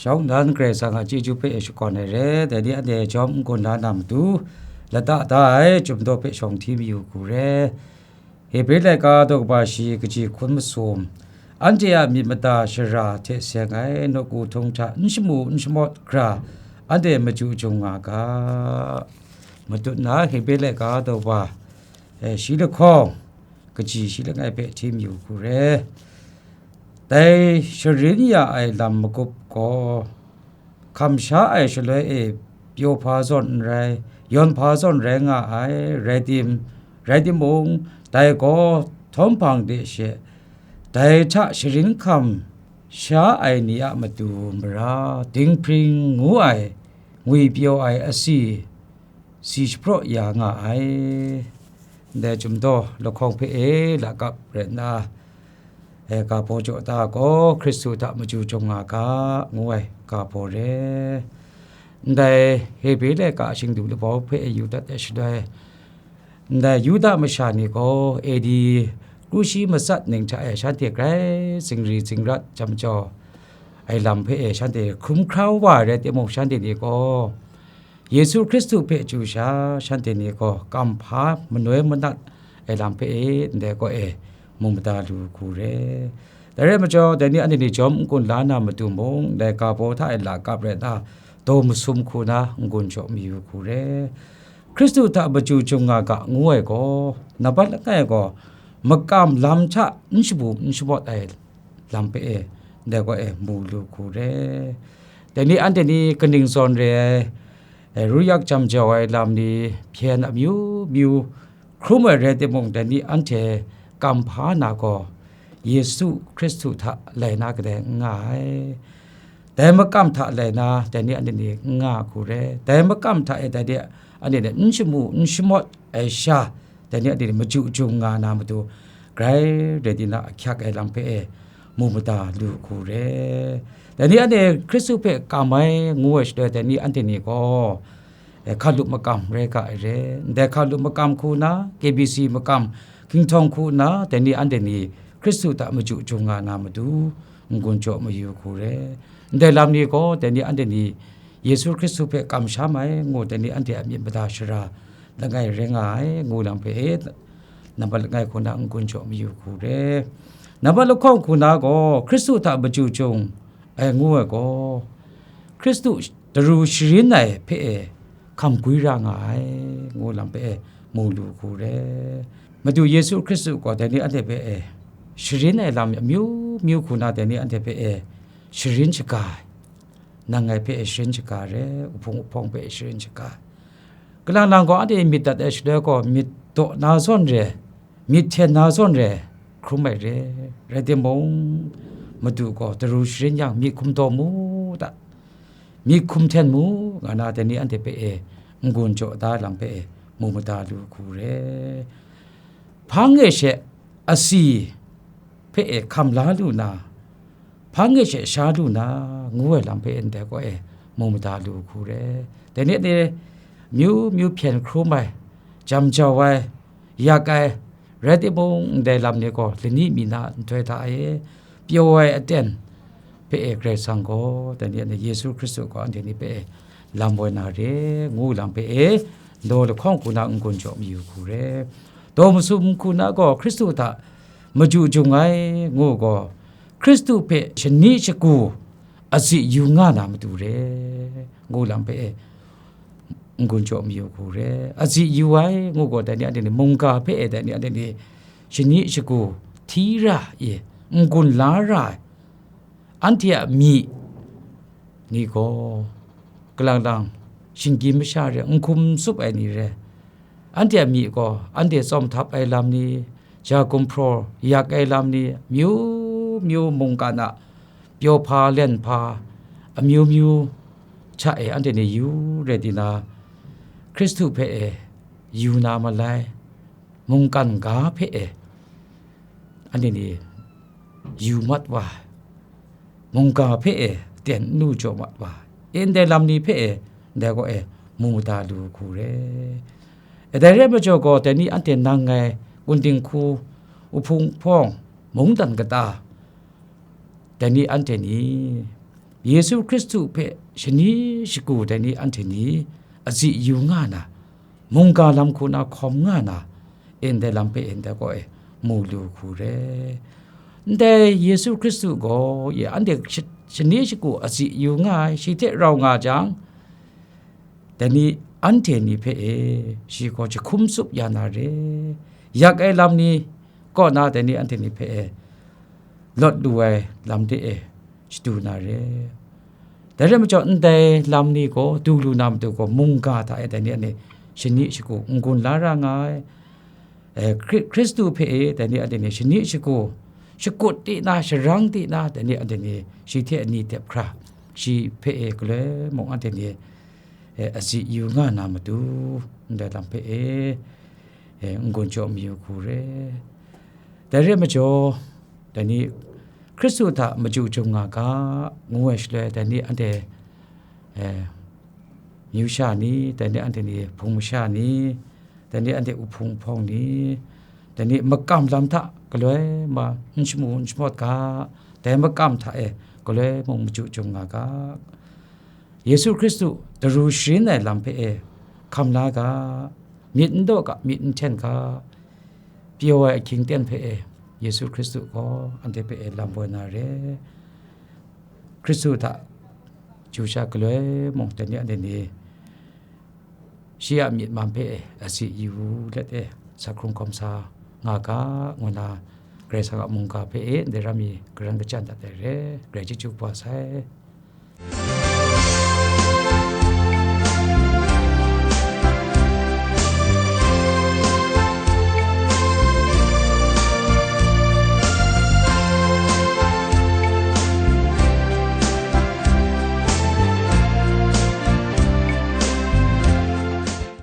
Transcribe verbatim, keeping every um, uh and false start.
Shawng nnan Karai Kasang a chyeju hpe e shakawn ai re, dai ni anhte jawm n-gun la na matu, lata da ai chyum daw hpe shawng hti mayu hku re. Hebre laika daw kaba shi kaji hkun masum, anhte a myit mada shara hte seng ai nawku htung hta n shamu n shamawt hkra, anhte machyu jung nga ga. Matut na Hebre laika daw kaba, eh, shi lahkawng, kaji shi langai hpe hti mayu hku re. Dai sharin ya ai lam magup gaw, hkam sha ai shaloi e pyaw hpa zawn n rai, yawn hpa zawn rai nga ai, rai tim, rai timung, dai gaw htawm hpang de she, dai hta sharin hkam sha ai ni a matu mara dinghpring ngu ai, ngwipyaw ai asi, si shapraw ya nga ai. Ndai chyum daw lahkawng hpe e lakap rai nna, e, ga baw jaw da gaw, Hkristu hta machyu jung nga ga, ngu ai ga baw re. Ndai Hebre laika shingdu labau hpe e yu dat ai shaloi, ndai Yuda masha ni gaw A D kru shi matsat ning hta e shanhte grai zingri zingrat jam jau ai lam hpe e shanhte hkrum hkra wa ai rai timung, shanhte ni gaw Yesu Hkristu hpe chyu sha, shanhte ni gaw kam hpa manoi manat ai lam hpe e ndai gaw e mu mada lu hku re. Dai rai majaw, dai ni anhte ni jawm n-gun la na matu mung, dai ga baw hta e lakap rai nna, daw masum hku na n-gun jaw mayu hku re. Hkristu hta machyu jung nga ga ngu ai gaw, nambat langai gaw, makam lam hta n shabu n shamawt ai lam hpe e, ndai gaw e mu lu hku re. Dai ni anhte ni kaning zawn re ai, e, ruyak jam jau ai lam ni, hpyen amyu myu hkrum ai rai timung, dai ni anhte kam hpa na gaw, Yesu Hkristu hta lai na kadai n nga ai. Dai makam hta lai na, dai ni anhte ni n nga hku re. Dai makam hta e dai ni anhte ni n shamu n shamawt ai sha, dai ni anhte ni machyu jung nga na matu, grai rai di na ahkyak ai lam hpe e mu mada lu hku re. Dai ni anhte Hkristu hpe kam ai ngu ai shaloi, dai ni anhte ni gaw, e, hkalup makam rai ga ai re. Ndai hkalup makam hku na, K B C makam hkinhtawng hku na, dai ni anhte ni Hkristu hta machyu jung nga na matu, n-gun jaw mayu hku re. Ndai lam ni gaw, dai ni anhte ni Yesu Hkristu hpe kamsham ai ngu, dai ni anhte a myit mada shara langai rai nga ai ngu lam hpe e, nambat langai hku na n-gun jaw mayu hku re. Nambat lahkawng hku na gaw, Hkristu hta machyu jung ai ngu ai gaw, Hkristu daru sharin ai hpe e hkam gwi ra nga ai ngu lam hpe e mu lu hku re. Madu Yesu Hkristu gaw dai ni anhte hpe e sharin ai lam amyu myu hku na, dai ni anhte hpe e sharin shaga ai. Nang ngai hpe e sharin shaga re, uhpung uhpawng hpe e sharin shaga ai. Kalang lang gaw, anhte myit dat ai shaloi gaw, myit daw na zawn re, myit hten na zawn re, hkrum ai re. Rai timung, Madu gaw daru sharin yang, myit hkum daw mu da, myit hkum hten mu, nga na, dai ni anhte hpe e n-gun jaw da lam hpe e mu mada lu hku re. Hpang e she asi hpe e hkam la lu na, hpang e she sha lu na, ngu ai lam hpe ndai gaw e mu mada lu hku re. Dai ni anhte myu myu hpyen hkrum ai, jam jau ai, yak ai, rai timung, ndai lam ni gaw lani mi na nhtoi hta e pyaw ai aten hpe e Karai Kasang gaw, dai ni anhte Yesu Hkristu gaw anhte ni hpe e lam woi na re, ngu lam hpe e daw lahkawng hku na n-gun jaw mayu hku re. Daw masum hku na gaw, Hkristu hta machyu jung ai ngu gaw, Hkristu hpe shani shagu atsi yu nga na matu re, ngu lam hpe e n-gun jaw mayu hku re. Atsi yu ai ngu gaw, dai ni anhte ni mungga hpe e, dai ni anhte ni shani shagu hti ra ai, n-gun la ra ai, anhte a myi ni gaw, kalang lang, shinggyim masha re, n hkum tsup ai ni re, anhte a myi gaw, anhte tsawm htap ai lam ni, ja gumhpraw yak ai lam ni, myu myu mungkan a pyaw hpa len hpa, amyu myu hta e anhte ni yu rai di na, Hkristu hpe e yu na malai, mungkan ga hpe e anhte ni yu mat wa ai, mungga hpe e ten n lu jaw mat wa ai, ndai lam ni hpe e ndai gaw e mu mada lu hku re. E, dai re ai majaw gaw, dai ni anhte nang ngai, kunding hku, uhpung hpawng, mungdan kata, dai ni anhte ni Yesu Hkristu hpe shani shagu dai ni anhte ni azi yu nga na, mungga lam hku na hkawm nga na, ndai lam hpe ndai kaw e mu lu hku re. Ndai Yesu Hkristu gaw ye anhte shi-, shani shagu azi yu nga ai, shi hte rau nga jang, dai ni anhte ni hpe e shi gaw jahkum tsup ya na re, yak ai lam ni kaw na dai ni anhte ni hpe e lawt lu ai lam de e shadu na re. Dai rai majaw, ndai lam ni gaw du lu na matu gaw, mungga hta e dai ni anhte shani shagu n-gun la ra nga ai. E, Hkri-, Hkristu hpe e dai ni anhte ni shani shagu, shakut ti na, sharang ti na, dai ni anhte ni shi hte ani dep hkra, shi hpe e galoi mung anhte ni, e, azi yu nga na matu, ndai lam hpe e, e, n-gun jaw mayu hku re. Dai rai majaw, dai ni Hkristu hta machyu chyum nga ga, ngu ai shaloi, dai ni anhte, e, myu sha ni, dai ni anhte ni hpung masha ni, dai ni anhte uhpung uhpawng ni, dai ni makam lam hta galoi ma n shamu n shamawt ga, dai makam hta e galoi mung machyu chyum nga ga. Yesu Hkristu daru sharin ai lam hpe e hkam la ga, myit n daw ga, myit n hten ga, pyaw ai ahkying ten hpe e Yesu Hkristu gaw anhte hpe e lam woi na re. Hkristu hta chyu sha galoi mung dai ni anhte ni shi a myit mam hpe e azi yu let e, sa hkrung hkawm sa nga ga, ngu na Karai Kasang a mungga hpe e ndai ram mi karan kachyan dat ai re. Karai chyeju kaba sai.